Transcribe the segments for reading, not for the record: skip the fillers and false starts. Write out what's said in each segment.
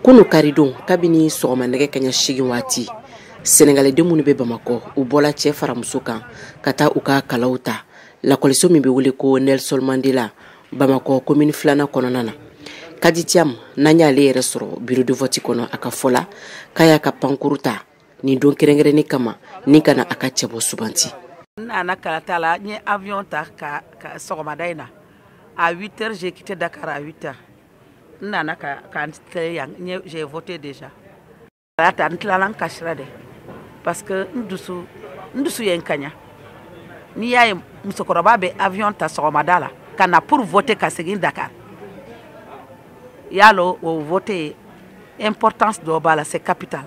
Kunu karidon, kabini sɔgɔma nɛgɛ kaɲa 8 waati, Sɛnɛgaliden minnu bɛ Bamakɔ, u bɔla cɛ fara muso kan ka taa u ka kalaw ta lakɔliso min bɛ wele ko Nelson Mandela, Bamakɔ commune 2nan kɔnɔna na. Kadi Thiam, n'an y'ale yɛrɛ sɔrɔ bureau de vote kɔnɔ, a ka fɔ la k'a y'a ka pankuru ta nin don kɛrɛnkɛrɛnni kama ni ka na a ka cɛbɔ suganti. N nana kalata la, n ye avion ta ka sɔgɔmada in na à 8 heures. J'ai quitté Dakar à 8 heures. N nana ka n tile yan, j'ai voté déjà. Ta n tilala, n kasira dɛ, parce que n dusu ye n kaɲa. N'i y'a ye musokɔrɔba bɛ avion ta sɔgɔmada la ka na pour voter, ka segin Dakar, y'a lɔ o vote importance dɔ b'a la, c'est capital.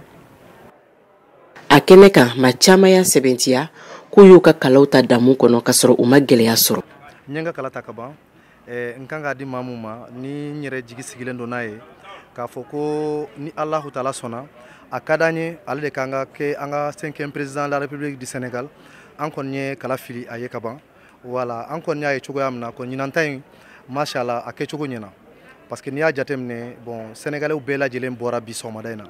A kɛnɛ kan, maa caman y'a sɛbɛntiya k'u y'u ka kalaw ta damu kɔnɔ ka sɔrɔ u ma gɛlɛya sɔrɔ. N ye n ka kala ta ka ban. N kan k'a di maa mun ma, ni n yɛrɛ jigi sigilen don n'a ye k'a fɔ ko ni Alahu Taala sɔnna, a ka d'an ye, ale de kan ka kɛ an ka cinquième président de la République du Sénégal. An kɔni ye kala fili a ye ka ban. Wala an kɔni y'a ye cogoya min na ko ɲinan ta in, mashallah, a kɛcogo ɲɛna, parce que n'i y'a jateminɛ, bon, Sénégalais bɛɛ lajɛlen bɔra bi sɔgɔmada in na.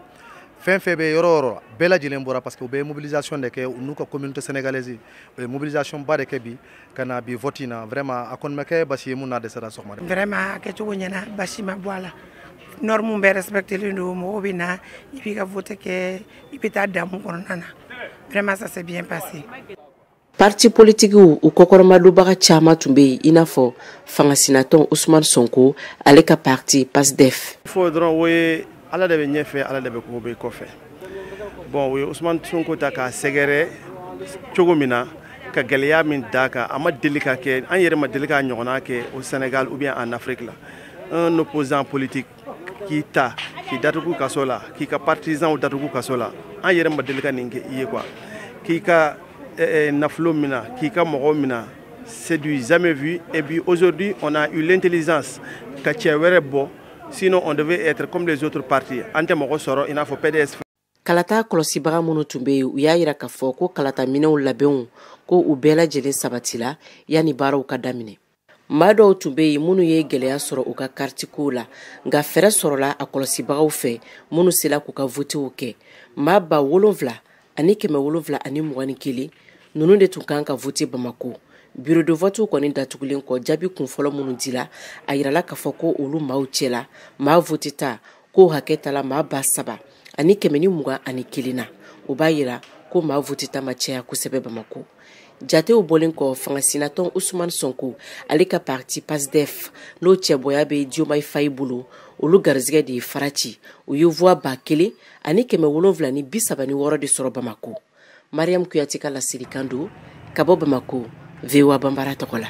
Fɛn fɛn bɛ yɔrɔ o yɔrɔ, bɛɛ lajɛlen bɔra, parce que u bɛ mobilisation de kɛ u n'u ka communauté sénégalaise. U ye mobilisation ba de kɛ bi ka na bi vote in na. Vraiment, a kɔni ma kɛ basi ye mun n'a dɛsɛra sɔgɔmada. Vraiment, a kɛcogo ɲɛna, basi ma bɔ a la, norme bɛɛ respectelen don. Mɔgɔw bɛ na, i b'i ka vote kɛ, i bɛ taa damu kɔnɔna na. Vraiment, ça s'est bien passé. Parti politikiw u kɔkɔrɔmadonbaga caman tun bɛ yen, i n'a fɔ fangasinatɔn Usumani Sonko, ale ka parti PASTEF. Fo dɔrɔn, o ye Ala de bɛ ɲɛfɛ, Ala de bɛ ko bɛ kɔfɛ. Bon, o ye Usumani Sonko ta k'a sɛgɛrɛ cogo min na, ka gɛlɛya min d'a kan, a ma deli ka kɛ, an yɛrɛ ma deli k'a ɲɔgɔnna kɛ au Sénégal ou bien en Afrique la. Un opposant politique k'i ta k'i datugu kaso la, k'i ka partisanw datugu kaso la, an yɛrɛ ma deli ka nin kɛ i ye quoi. K'i ka nafolo mina, k'i ka mɔgɔw mina, c'est du jamais vu. Et puis aujourd'hui, on a eu l'intelligence ka cɛ wɛrɛ bɔ, sinon on devait être comme les autres partis, an tɛ mɔgɔ sɔrɔ i n'a fɔ PDS. Kalata kɔlɔsibaga minnu tun bɛ yen, u y'a yira k'a fɔ ko kalata minɛnw labɛnw ko u bɛɛ lajɛlen sabatila yanni baaraw ka daminɛ. Maa dɔw tun bɛ yen minnu ye gɛlɛya sɔrɔ u ka karitikow la, nka fɛɛrɛ sɔrɔla a kɔlɔsibagaw fɛ minnu sela k'u ka votew kɛ. Maa 7721 ninnu de tun kan ka vote Bamako. Bureau de vote kɔni datugulen kɔ, jaabi kunfɔlɔ minnu dila, a yirala k'a fɔ ko olu maaw cɛla, maa vote ta k'o hakɛ tala maa 3121 na. O b'a yira ko maa vote ta ma caya kosɛbɛ Bamako. Jatew bɔlen kɔ, fangasinatɔn Usumani Sonko, ale ka parti PASTEF, n'o cɛbɔya bɛ Diomaye Faye bolo, olu garizigɛ de ye fara ci. U ye voix 1736 de sɔrɔ Bamako. Mariam Kuyate ka laselikan don ka bɔ Bamako, VOA Banbara tɔgɔ la.